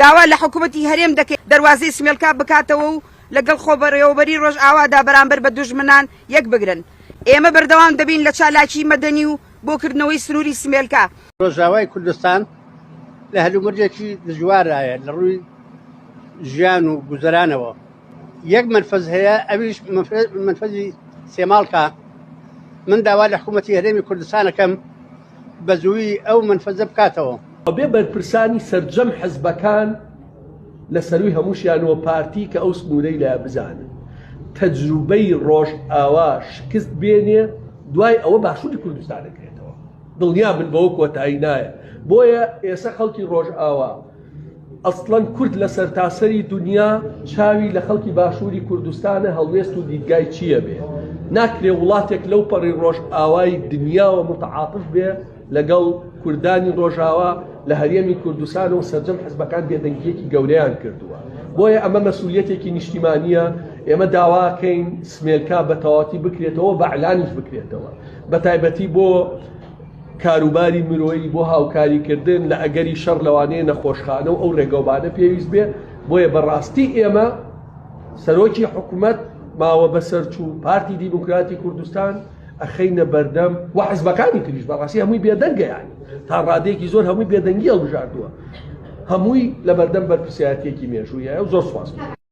داوا لە حکومەتی هەرێم دەکەین دەروازەی سمێلکا بکاتەوە و لەگەڵ خۆبەڕێوەبەری ڕۆژئاوادا بەرامبەر بە دوژمنان یەکبگرن. ئێمە بەردەوام دەبین لە چالاکیی مەدەنی و بۆ کردنەوەی سنووری سمێلکا. ڕۆژئاوای کوردستان لە هەلومەرجێکی دژواردایە لە ڕووی ژیان و گوزەرانەوە. یەک مەنفەز هەیە ئەویش مەنفەزی سێماڵکە. من داوا لە حکوومەتی هەرێمی کوردستان ئەکەم بە زوویی ئەو مەنفەزە بکاتەوە. ئەبێ بەرپرسانی سەرجەم حزبەکان لە سەرووی هەمووشیانەوە پارتی کە ئەو سنوورەی لایە بزانن تەجروبەی ڕۆژئاوا شکست بێنێ دوای ئەوە باشووری کوردستان دەکرێتەوە دڵنیا بن بەوە کۆتایی نایە بۆیە ئێستا خەڵکی ڕۆژئاوا ئەسڵەن کورد لە سەرتاسەری دونیا چاوی لە خەڵکی باشووری کوردستانە هەڵوێست و دیدگای چییە بێ؟ ناکرێ وڵاتێک لەو پەڕی ڕۆژئاوای دنیاوە متعاطف بێ لەگەڵ کوردانی ڕۆژاوا لە هەرێمی کوردستانەوە سەرجەم حزبەکان بێدەنگییەکی گەورەیان کردووە بۆیە ئەمە مەسئولیەتێکی نیشتیمانییە ئێمە داواکەین سمێلکا بە تەواوەتی بکرێتەوە بە ئەعلانیش بکرێتەوە بە تایبەتی بۆ کاروباری مرۆیی بۆ هاوکاریکردن لە ئەگەری شەڕ لەوانەیە نەخۆشخانە و ئەو ڕێگەوبانە پێویست بێ بۆیە بەڕاستی ئێمە سەرۆکی حکومەت ماوە بەسەرچوو پارتی دیموکراتی کوردستان ئەخەینە بەردەم و حزبەکانی تریش بەڕاستی هەمووی بێدەنگە یانی تا ڕادەیەکی زۆر هەمووی بێدەنگی هەڵبژاردووە هەمووی لە بەردەم بەرپرسیارەتیەکی مێژوویە و زۆر سوپاس.